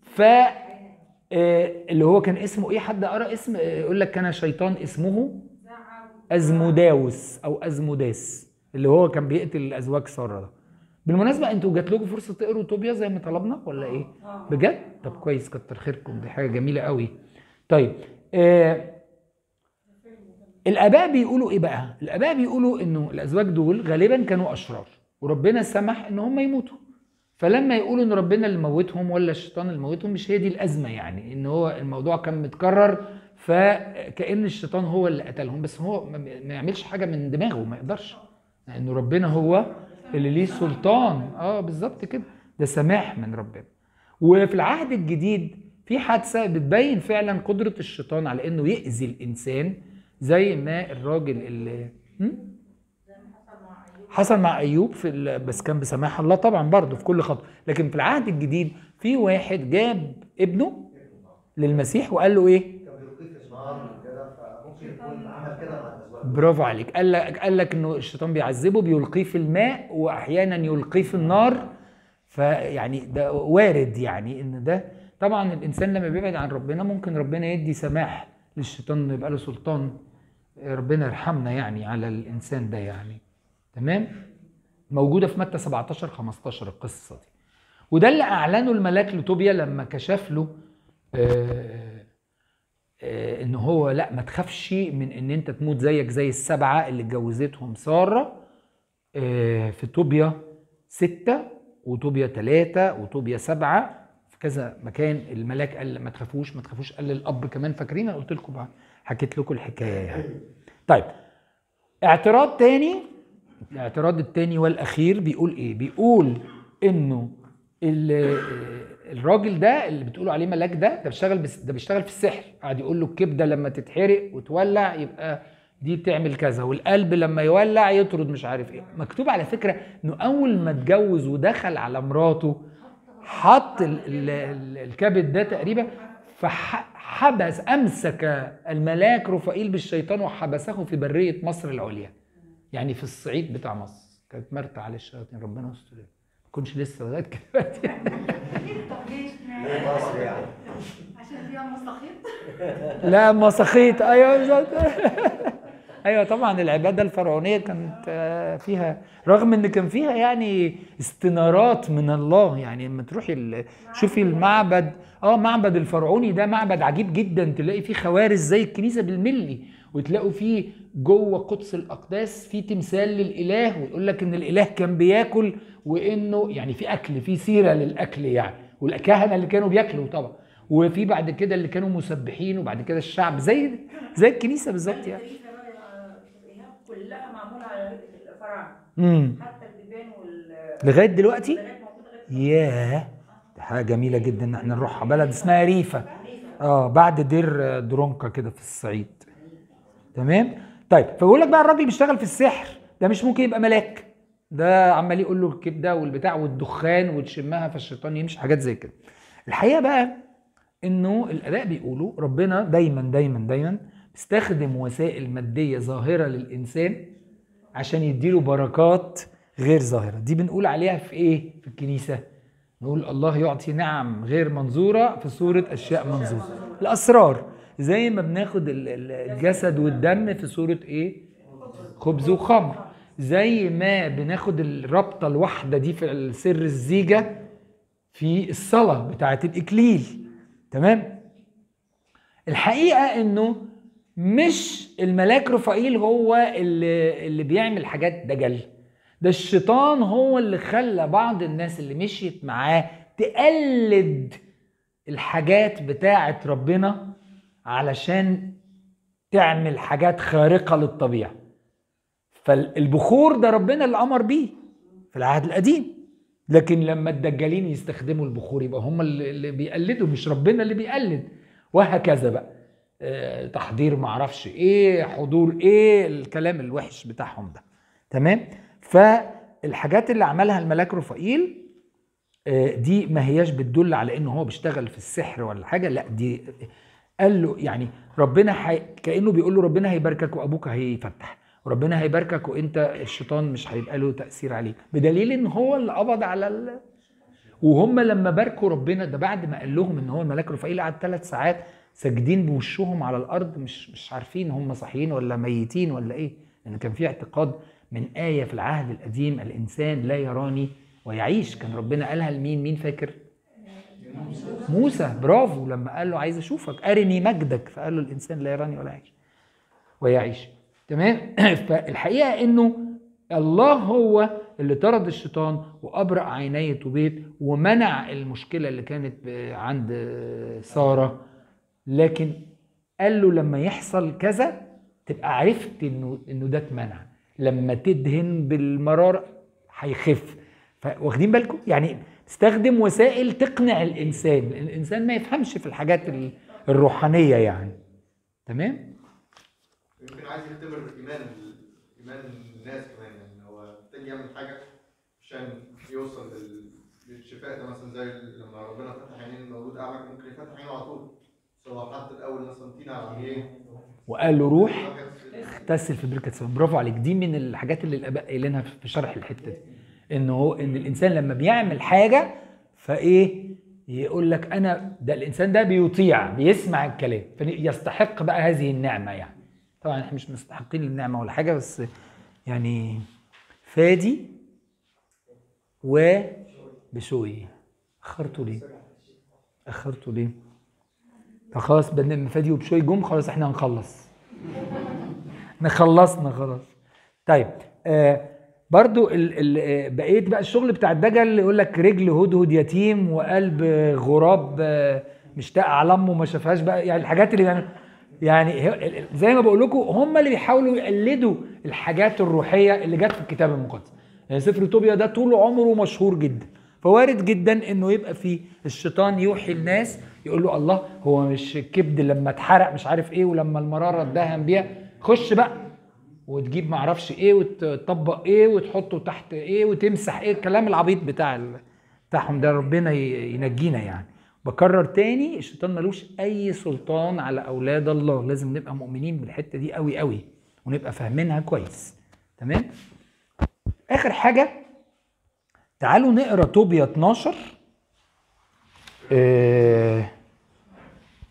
ف اللي هو كان اسمه ايه؟ حد قرا اسم؟ يقول لك كان شيطان اسمه ازموداوس او ازموداس، اللي هو كان بيقتل ازواج ساره ده. بالمناسبة انتوا جات لكم فرصة تقروا طوبيا زي ما طلبنا ولا ايه؟ بجد؟ طب كويس، كتر خيركم، دي حاجة جميلة قوي. طيب الآباء بيقولوا ايه بقى؟ الآباء بيقولوا انه الأزواج دول غالبا كانوا أشرار، وربنا سمح ان هم يموتوا. فلما يقولوا ان ربنا اللي موتهم ولا الشيطان اللي موتهم، مش هي دي الأزمة يعني، ان هو الموضوع كان متكرر فكأن الشيطان هو اللي قتلهم، بس هو ما يعملش حاجة من دماغه، ما يقدرش، لأنه ربنا هو اللي ليه سلطان. بالظبط كده، ده سماح من ربنا. وفي العهد الجديد في حادثة بتبين فعلا قدرة الشيطان على انه يأذي الانسان، زي ما الراجل اللي حصل مع ايوب في بس كان بسماح الله طبعا برضه في كل خطوة. لكن في العهد الجديد في واحد جاب ابنه للمسيح وقال له ايه؟ برافو عليك. قال لك انه الشيطان بيعذبه، بيلقيه في الماء واحيانا يلقيه في النار. فيعني ده وارد يعني، ان ده طبعا الانسان لما بيبعد عن ربنا ممكن ربنا يدي سماح للشيطان انه يبقى له سلطان. ربنا يرحمنا يعني على الانسان ده يعني. تمام. موجودة في متى 17:15 القصة دي، وده اللي اعلنه الملاك لطوبيا لما كشف له ان هو لا ما تخافش من ان انت تموت زيك زي السبعة اللي اتجوزتهم ساره في طوبيا 6 وطوبيا 3 وطوبيا 7 في كذا مكان. الملاك قال ما تخافوش ما تخافوش، قال للاب كمان، فاكرين انا قلت لكم بقى، حكيت لكم الحكاية يعني. طيب اعتراض تاني، الاعتراض التاني والاخير بيقول ايه؟ بيقول انه الراجل ده اللي بتقولوا عليه ملاك ده بيشتغل، ده بيشتغل في السحر، قاعد يقول له الكبده لما تتحرق وتولع يبقى دي تعمل كذا، والقلب لما يولع يطرد مش عارف ايه. مكتوب على فكرة انه اول ما اتجوز ودخل على مراته حط الكبد ده تقريبا، فحبس، امسك الملاك رفائيل بالشيطان وحبسه في برية مصر العليا، يعني في الصعيد بتاع مصر. كانت مرت على الشياطين، ربنا يستر، ما كنتش لسه لغاية دلوقتي. ليه مصر يعني؟ عشان فيها مساخيط؟ لا مساخيط، ايوه بالظبط. ايوه طبعا العبادة الفرعونية كانت فيها، رغم ان كان فيها يعني استنارات من الله، يعني لما تروحي شوفي المعبد، معبد الفرعوني ده معبد عجيب جدا، تلاقي فيه خوارز زي الكنيسة بالملي، وتلاقوا فيه جوه قدس الاقداس فيه تمثال للاله، ويقول لك ان الاله كان بياكل، وانه يعني في اكل، في سيره للاكل يعني، والكهنة اللي كانوا بياكلوا طبعا، وفي بعد كده اللي كانوا مسبحين، وبعد كده الشعب زي الكنيسة بالظبط يعني. كلها معمولة على الفراعنة، حتى البيبان لغاية دلوقتي. ياه، دي حاجة جميلة جدا ان احنا نروحها، بلد اسمها ريفه، بعد دير درونكا كده في الصعيد. تمام. طيب فبيقول لك بقى الراجل بيشتغل في السحر ده مش ممكن يبقى ملاك، ده عمال يقول له الكبده والبتاع والدخان وتشمها فالشيطان يمشي، حاجات زي كده. الحقيقة بقى انه الاباء بيقولوا ربنا دايما دايما دايما بيستخدم وسائل مادية ظاهره للانسان عشان يديله بركات غير ظاهره. دي بنقول عليها في ايه في الكنيسة؟ نقول الله يعطي نعم غير منظوره في صوره اشياء منظوره، الاسرار، زي ما بناخد الجسد والدم في صوره ايه؟ خبز وخمر، زي ما بناخد الرابطة الواحدة دي في سر الزيجه في الصلاة بتاعه الاكليل. تمام. الحقيقة انه مش الملاك رفائيل هو اللي بيعمل حاجات دجل، ده الشيطان هو اللي خلى بعض الناس اللي مشيت معاه تقلد الحاجات بتاعه ربنا علشان تعمل حاجات خارقة للطبيعة. فالبخور ده ربنا اللي أمر بيه في العهد القديم، لكن لما الدجالين يستخدموا البخور يبقى هم اللي بيقلدوا، مش ربنا اللي بيقلد، وهكذا بقى. تحضير معرفش ايه، حضور ايه، الكلام الوحش بتاعهم ده. تمام. فالحاجات اللي عملها الملاك رفائيل دي ما هياش بتدل على انه هو بيشتغل في السحر ولا حاجة، لا دي قال له يعني ربنا كأنه بيقول له ربنا هيباركك وابوك هيفتح، وربنا هيباركك وانت الشيطان مش هيبقى له تأثير عليك، بدليل ان هو اللي قبض على وهم لما باركوا ربنا ده بعد ما قال لهم ان هو الملاك رفائيل قعد 3 ساعات ساجدين بوشهم على الارض، مش عارفين هم صاحيين ولا ميتين ولا ايه، لان كان في اعتقاد من آية في العهد القديم الانسان لا يراني ويعيش، كان ربنا قالها لمين؟ مين فاكر؟ موسى. برافو، لما قال له عايز اشوفك ارني مجدك، فقال له الانسان لا يراني ولا يعيش ويعيش. تمام. فالحقيقة انه الله هو اللي طرد الشيطان وابرأ عيني طوبيت ومنع المشكلة اللي كانت عند ساره، لكن قال له لما يحصل كذا تبقى عرفت انه ده اتمنع، لما تدهن بالمرار هيخف. فواخدين بالكم؟ يعني استخدم وسائل تقنع الانسان، الانسان ما يفهمش في الحاجات الروحانية يعني. تمام؟ يمكن عايز يختبر ايمان الناس كمان، يعني هو محتاج يعمل حاجة عشان يوصل للشفاء ده، مثلا زي لما ربنا فتح عينين المولود اعمى ممكن يفتح عينه على طول، بس هو حط الاول مثلا طينه على عينيه وقال له روح اغتسل في بركة سلوام. برافو عليك، دي من الحاجات اللي الاباء قايلينها في شرح الحتة دي، انه ان الانسان لما بيعمل حاجة فايه يقول لك انا ده الانسان ده بيطيع، بيسمع الكلام، فيستحق بقى هذه النعمة يعني. طبعا احنا مش مستحقين للنعمة ولا حاجة، بس يعني فادي وبشوي اخرتوا ليه؟ اخرتوا ليه؟ فخلاص بدنا فادي وبشوي جم، خلاص احنا هنخلص. نخلصنا خلاص. طيب برضو بقيت بقى الشغل بتاع الدجل يقول لك رجل هدهد يتيم وقلب غراب مشتاق على امه ما شافهاش بقى، يعني الحاجات اللي يعني زي ما بقول لكم هم اللي بيحاولوا يقلدوا الحاجات الروحية اللي جت في الكتاب المقدس. يعني سفر طوبيا ده طول عمره مشهور جدا، فوارد جدا انه يبقى في الشيطان يوحي الناس يقول له الله هو مش الكبد لما اتحرق مش عارف ايه، ولما المرارة اتدهن بيها، خش بقى وتجيب معرفش ايه وتطبق ايه وتحطه تحت ايه وتمسح ايه، الكلام العبيط بتاعهم ده. ربنا ينجينا يعني. بكرر تاني، الشيطان ملوش اي سلطان على اولاد الله، لازم نبقى مؤمنين بالحتة دي قوي قوي ونبقى فاهمينها كويس. تمام؟ اخر حاجة تعالوا نقرا طوبيا 12.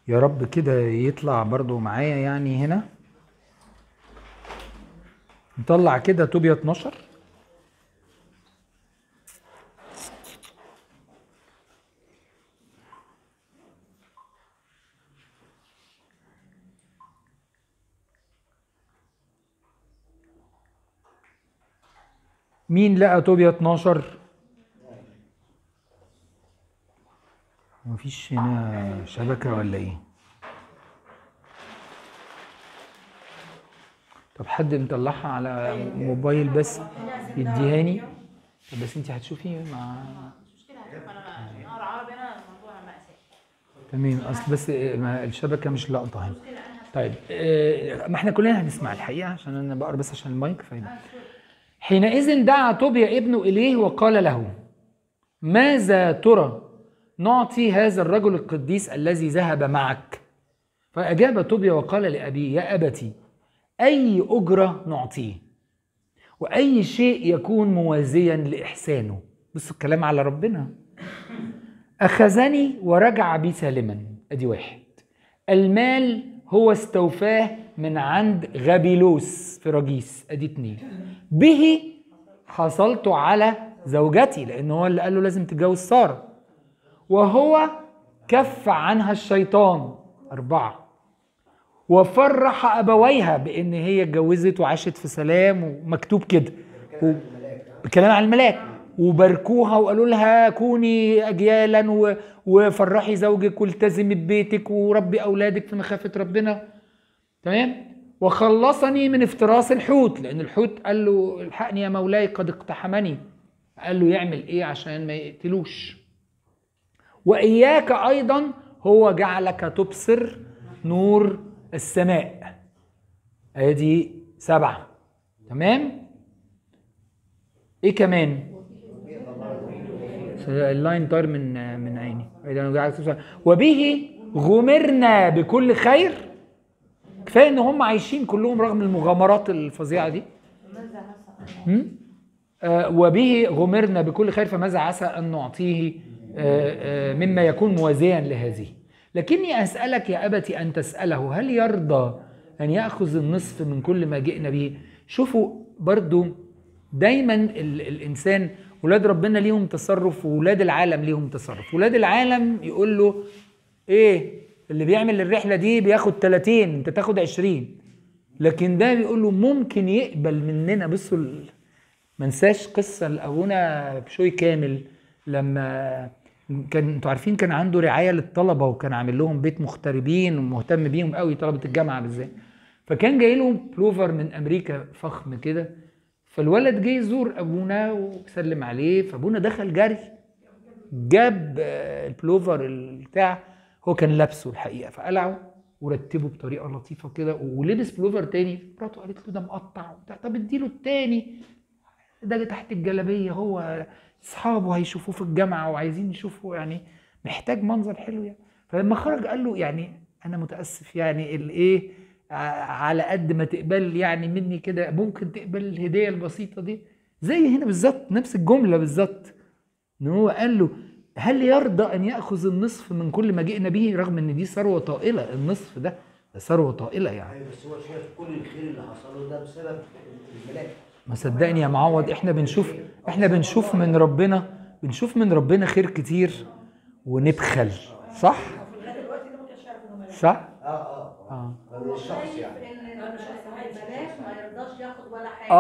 يا رب كده يطلع برضو معايا يعني. هنا نطلع كده طوبيا 12. مين لقى طوبيا 12؟ مفيش هنا شبكة ولا ايه؟ طب حد مطلعها على موبايل بس يديهاني. طب بس انت هتشوفي مع مش مشكلة، هشوف انا عشان اقرا عربي، انا الموضوع مأساة. تمام، اصل بس الشبكة مش لاقطة هنا. طيب ما احنا كلنا هنسمع الحقيقة عشان انا بقرا بس عشان المايك. فاهم. حينئذ دعا طوبيا ابنه إليه وقال له: ماذا ترى نعطي هذا الرجل القديس الذي ذهب معك؟ فأجاب طوبيا وقال لأبيه: يا أبتي، أي أجرة نعطيه؟ وأي شيء يكون موازيا لإحسانه؟ بصوا الكلام على ربنا. أخذني ورجع بي سالما، أدي واحد. المال هو استوفاه من عند غابيلوس في رجيس، ادي 2. به حصلت على زوجتي، لان هو اللي قال له لازم تتجوز ساره، وهو كف عنها الشيطان، 4. وفرح ابويها بان هي اتجوزت وعاشت في سلام، ومكتوب كده بكلام عن الملاك، وباركوها وقالوا لها كوني اجيالا وفرحي زوجك والتزمي ببيتك وربي اولادك في مخافة ربنا. تمام؟ وخلصني من افتراس الحوت، لان الحوت قال له الحقني يا مولاي قد اقتحمني، قال له يعمل ايه عشان ما يقتلوش. واياك ايضا هو جعلك تبصر نور السماء، ادي 7. تمام؟ ايه كمان؟ ال line طار من عيني. وبه غمرنا بكل خير. كفاية ان هم عايشين كلهم رغم المغامرات الفظيعة دي. وبه غمرنا بكل خير فماذا عسى ان نعطيه مما يكون موازيا لهذه. لكني اسالك يا ابتي ان تساله هل يرضى ان ياخذ النصف من كل ما جئنا به. شوفوا برضو دايما الانسان، ولاد ربنا ليهم تصرف وولاد العالم ليهم تصرف. ولاد العالم يقول له ايه اللي بيعمل الرحلة دي بياخد 30، انت تاخد 20. لكن ده بيقول له ممكن يقبل مننا. بصوا ما انساش قصة لابونا بشوي كامل لما كان، انتوا عارفين كان عنده رعاية للطلبة وكان عامل لهم بيت مغتربين ومهتم بيهم قوي، طلبه الجامعة بالذات. فكان جاي لهم بلوفر من امريكا فخم كده، فالولد جه يزور ابونا وسلم عليه، فابونا دخل جري جاب البلوفر بتاع هو كان لابسه الحقيقة، فقلعه ورتبه بطريقة لطيفة كده ولبس بلوفر تاني. مراته قالت له ده مقطع وبتاع، طب اديله التاني ده تحت الجلابية، هو اصحابه هيشوفوه في الجامعة وعايزين يشوفوا، يعني محتاج منظر حلو يعني. فلما خرج قال له يعني انا متاسف يعني الايه على قد ما تقبل يعني مني كده، ممكن تقبل الهدية البسيطة دي؟ زي هنا بالظبط نفس الجملة بالظبط، ان هو قال له هل يرضى ان ياخذ النصف من كل ما جئنا به، رغم ان دي ثروة طائلة، النصف ده ثروة طائلة يعني. ايوه بس هو شايف كل الخير اللي حصل له ده بسبب الملاك. ما صدقني يا معوض، احنا بنشوف من ربنا، بنشوف من ربنا خير كتير ونبخل، صح؟ صح؟ اه من الشخص يعني. ان الملاك ما يرضاش ياخد ولا حاجة.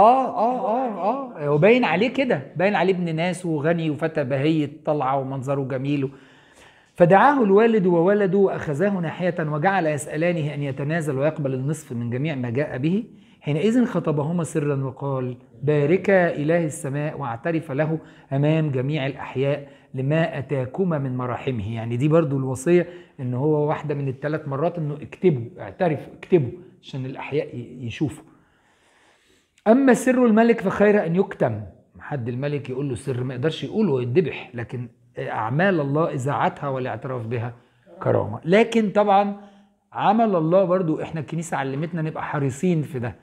هو باين عليه كده، باين عليه ابن ناس وغني وفتى بهية طلعه ومنظره جميل. فدعاه الوالد وولده واخذاه ناحية وجعل يسالانه ان يتنازل ويقبل النصف من جميع ما جاء به. حينئذ خطبهما سرا وقال: باركا إله السماء واعترف له أمام جميع الأحياء لما أتاكما من مراحمه. يعني دي برضو الوصية، إن هو واحدة من الثلاث مرات إنه اكتبوا، اعترفوا، اكتبوا عشان الأحياء يشوفوا. أما سر الملك فخير أن يكتم. حد الملك يقول له سر ما يقدرش يقوله ويتذبح، لكن أعمال الله إذاعتها والاعتراف بها كرامة. لكن طبعا عمل الله برضو إحنا الكنيسة علمتنا نبقى حريصين في ده.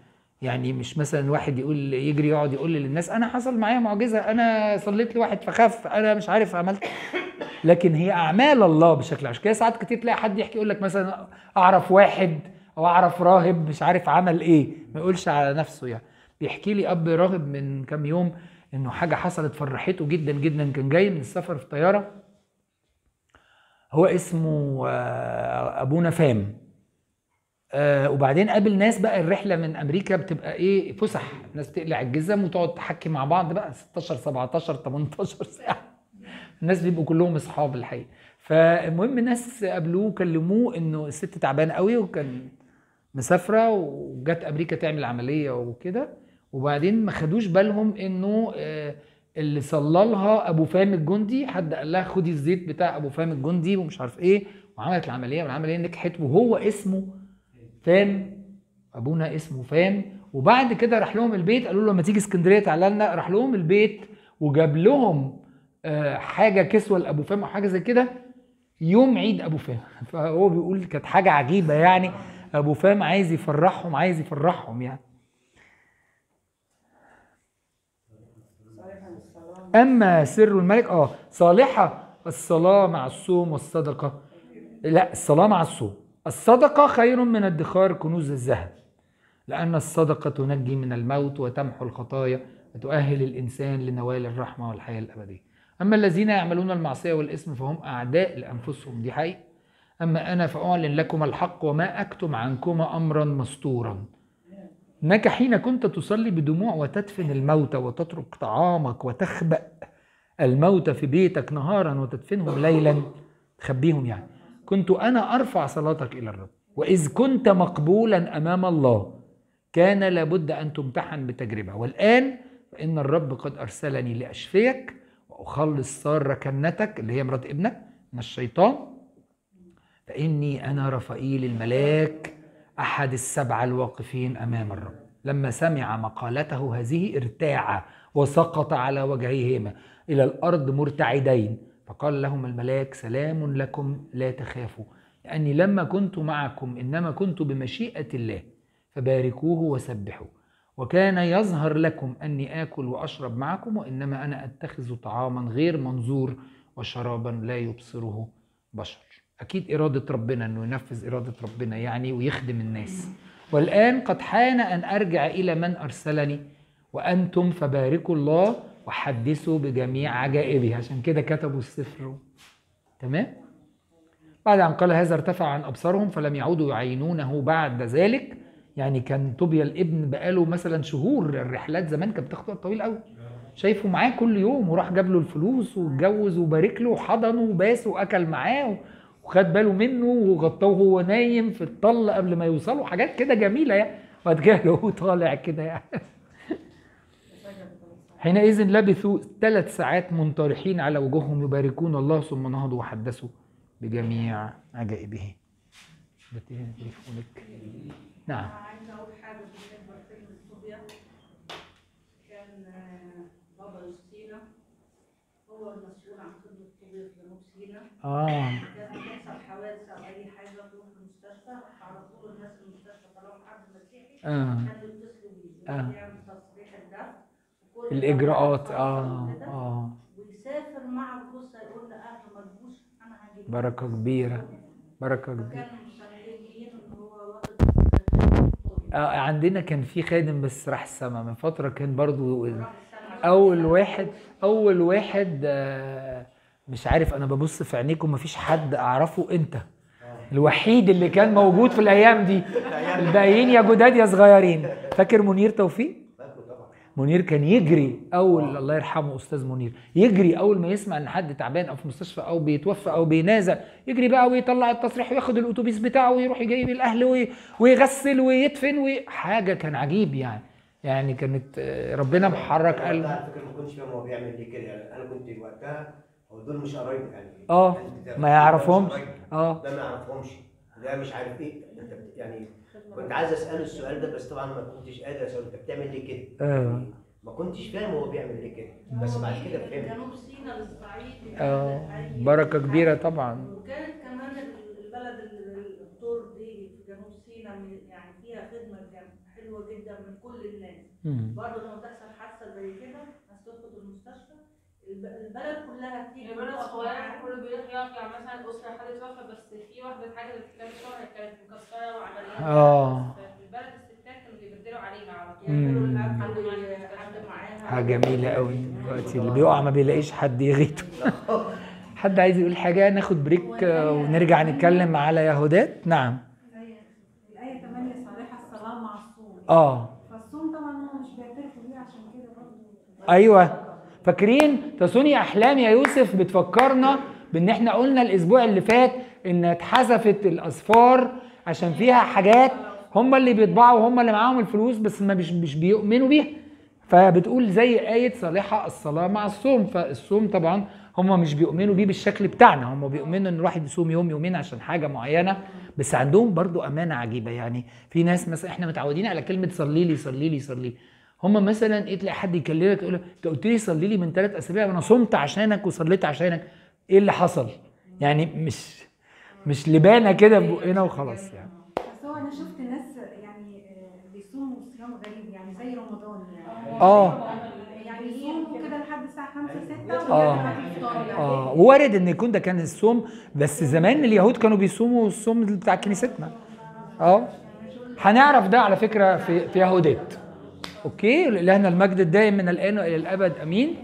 يعني مش مثلا واحد يقول يجري يقعد يقول للناس انا حصل معايا معجزه، انا صليت لواحد فخف، انا مش عارف عملت، لكن هي اعمال الله بشكل. عشان كده ساعات كتير تلاقي حد يحكي يقول لك مثلا اعرف واحد او اعرف راهب مش عارف عمل ايه، ما يقولش على نفسه. يعني بيحكي لي اب راهب من كام يوم انه حاجة حصلت فرحته جدا جدا، كان جاي من السفر في طيارة، هو اسمه ابونا فام، وبعدين قابل ناس بقى. الرحلة من امريكا بتبقى ايه، فسح، الناس بتقلع الجزم وتقعد تحكي مع بعض بقى 16 17 18 ساعة، الناس بيبقوا كلهم اصحاب الحقيقة. فالمهم الناس قابلوه وكلموه انه الست تعبانة قوي وكان مسافرة وجت امريكا تعمل عملية وكده، وبعدين ما خدوش بالهم انه اللي صلى لها ابو فام الجندي، حد قال لها خدي الزيت بتاع ابو فام الجندي ومش عارف ايه، وعملت العملية والعملية نجحت، وهو اسمه فام، ابونا اسمه فام. وبعد كده راح لهم البيت، قالوا له لما تيجي اسكندرية تعالى لنا، راح لهم البيت وجاب لهم حاجة كسوه لابو فام او حاجة زي كده يوم عيد ابو فام. فهو بيقول كانت حاجة عجيبة يعني، ابو فام عايز يفرحهم، عايز يفرحهم يعني. اما سر الملك صالحه الصلاة مع الصوم والصدقة. لا، الصلاة مع الصوم، الصدقة خير من ادخار كنوز الذهب، لأن الصدقة تنجي من الموت وتمحو الخطايا وتؤهل الإنسان لنوال الرحمة والحياة الأبدية. أما الذين يعملون المعصية والإثم فهم أعداء لأنفسهم، دي حقيقة. أما أنا فأعلن لكم الحق وما أكتم عنكما أمرا مستورا. إنك حين كنت تصلي بدموع وتدفن الموتى وتترك طعامك وتخبأ الموتى في بيتك نهارا وتدفنهم ليلا، تخبيهم يعني، كنت أنا أرفع صلاتك إلى الرب. وإذ كنت مقبولا أمام الله كان لابد أن تمتحن بتجربة، والآن فإن الرب قد أرسلني لأشفيك وأخلص سارة كنتك اللي هي مرات ابنك من الشيطان، فإني أنا رفائيل الملاك أحد السبعة الواقفين أمام الرب. لما سمع مقالته هذه ارتاع وسقط على وجهيهما إلى الأرض مرتعدين، فقال لهم الملاك: سلام لكم، لا تخافوا، لأني لما كنت معكم إنما كنت بمشيئة الله، فباركوه وسبحوه. وكان يظهر لكم أني آكل وأشرب معكم، وإنما أنا أتخذ طعاما غير منظور وشرابا لا يبصره بشر. أكيد إرادة ربنا أنه ينفذ إرادة ربنا يعني ويخدم الناس. والآن قد حان أن أرجع إلى من أرسلني، وأنتم فباركوا الله وحدثوا بجميع عجائبه. عشان كده كتبوا السفر. تمام؟ بعد أن قال هذا ارتفع عن أبصارهم فلم يعودوا يعينونه بعد ذلك. يعني كان طوبيا الابن بقاله مثلا شهور، الرحلات زمان كانت بتاخد وقت طويل قوي، شايفه معاه كل يوم، وراح جاب له الفلوس واتجوز وبارك له وحضنه وباسه واكل معاه وخد باله منه وغطاه وهو نايم في الطل قبل ما يوصلوا، حاجات كده جميلة يعني. وبعد كده هو طالع كده يعني. حينئذ لبثوا 3 ساعات منطرحين على وجوههم يباركون الله، ثم نهضوا وحدثوا بجميع عجائبه. ده تليفونك. نعم. عايزه اقول حاجة بالنسبة لفيلم طوبيا. كان بابا يوستينا هو المسؤول عن خدمة طوبيا في جنوب سيناء. كان بيحصل حوادث او اي حاجة تروح المستشفى، على طول الناس في المستشفى طالما حد مسيحي كانوا يتصلوا بيه يعمل تصريح الدفن الاجراءات. ويسافر مع الجثة يقول لاهله ما تجوش انا هجيب. بركة كبيرة، بركة كبيرة. عندنا كان في خادم بس راح السما من فترة، كان برضو اول واحد مش عارف، انا ببص في عينيكم مفيش حد اعرفه انت. الوحيد اللي كان موجود في الايام دي، الباقيين يا جداد يا صغيرين. فاكر منير توفيق؟ منير كان يجري اول، الله يرحمه استاذ منير، يجري اول ما يسمع ان حد تعبان او في مستشفى او بيتوفى او بينازع، يجري بقى ويطلع التصريح وياخد الاتوبيس بتاعه ويروح يجيب الاهل ويغسل ويدفن وحاجه. كان عجيب يعني، يعني كانت ربنا محرك قلبه. على فكرة ما كنتش فاهم هو بيعمل ليه كده يعني، انا كنت وقتها هو دول مش قرايب يعني، ما يعرفهمش، ده ما يعرفهمش، ده مش عارف ايه انت يعني. كنت عايز اساله السؤال ده بس طبعا ما كنتش قادر اساله، انت بتعمل ليه كده؟ ما كنتش فاهم هو بيعمل ليه كده، بس بعد كده فهمت. جنوب سيناء للصعيد بركة كبيرة طبعا. وكانت كمان البلد الدور دي في جنوب سيناء يعني فيها خدمة حلوة جدا من كل الناس. برضه لما تحصل حادثه زي كده ناس تدخل المستشفى، البلد كلها بتيجي، البلد صغيرة كله بيروح يقف. يعني مثلا اسره حد اتوفى بس في واحدة اتحجزت كام شهر كانت مكسرة وعملية، في البلد الستات كانوا بيبدلوا عليها على طول، حد معاها. حاجة جميلة قوي. دلوقتي اللي بيقع ما بيلاقيش حد يغيته. حد عايز يقول حاجة؟ ناخد break ونرجع نتكلم على يهودات. نعم. الايه 8 صالحه الصلاة مع الصوم. فالصوم طبعا هم مش بيعترفوا بيه عشان كده برضه. ايوه فاكرين تصوني احلام يا يوسف بتفكرنا بان احنا قلنا الاسبوع اللي فات ان اتحذفت الاسفار عشان فيها حاجات هم اللي بيطبعوا وهم اللي معاهم الفلوس بس ما مش بيؤمنوا بيها. فبتقول زي آية صالحة الصلاة مع الصوم. فالصوم طبعا هم مش بيؤمنوا بيه بالشكل بتاعنا، هم بيؤمنوا ان الواحد يصوم يوم يومين عشان حاجة معينة، بس عندهم برضو أمانة عجيبة. يعني في ناس مثلا احنا متعودين على كلمة صلي لي صلي لي صلي لي، هم مثلا ايه تلاقي حد يكلمك يقول لك انت قلت لي صلي لي من 3 اسابيع وانا صمت عشانك وصليت عشانك، ايه اللي حصل؟ يعني مش لبانه كده في بقنا وخلاص يعني. بس هو انا شفت ناس يعني بيصوموا صيام غريب يعني زي رمضان يعني. يعني يصوموا كده لحد الساعة 5 6 ويرجعوا. وارد ان يكون ده كان الصوم، بس زمان اليهود كانوا بيصوموا الصوم بتاع كنيستنا. هنعرف ده على فكرة في يهودات. okay، لإلهنا المجد الدائم من الآن وإلى الأبد، آمين.